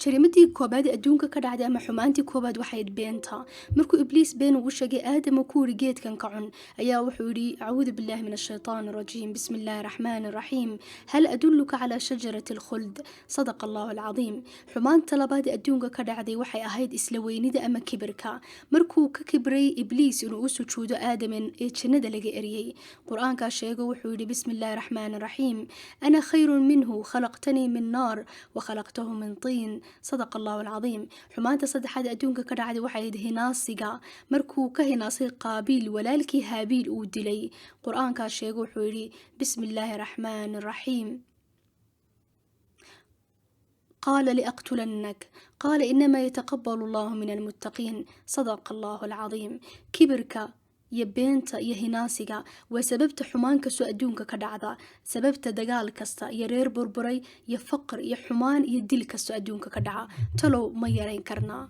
Jariimadii koobaad ee adduunka ka dhacday ama xumaantii koobaad waxayd beenta. Markuu Ibliis been ugu sheegay Aadam oo ku yidhi geedkan ka cun, ayaa wuxuu yidhi: "Acuudu billahi min ashaytaan arajiim, bismi illaahi raxmaani raxiim, hal adulluka calaa shajarati alkhuld?" Sadaqa Allahu alcadiim. Xumaanta labaad ee adduunka ka dhacday waxay ahayd isla weynida ama kibirka. Markuu ka kibray Ibliis inuu u sujuudo Aadamin ee jannada laga eriyey, Qur-aankaa sheego, wuxuu yidhi: "Bismi illaahi raxmaani raxiim, ana khayrun minhu, khalaqtanii min naar wa khalaqtahu min tiin." Sadaqa Allahu alcadiim. Xumaanta saddexaad ee adduunka ka dhacday waxay ahayd hinaasiga. Markuu ka hinaasay Qaabiil walaalkii Haabiil uu dilay, Qur-aankaa sheego, wuxuu yidhi: "Bismi illaahi raxmaani raxiim, qaala liaqtulannak, qaala inamaa yataqabalu Allahu min almuttaqiin." Sadaqa Allahu alcadiim. Kibirka iyo beenta iyo hinaasiga waa sababta xumaan kastoo adduunka ka dhacda, sababta dagaal kasta iyo reer burburay iyo faqr iyo xumaan iyo dil kastoo adduunka ka dhaca. Talow ma yarayn karnaa?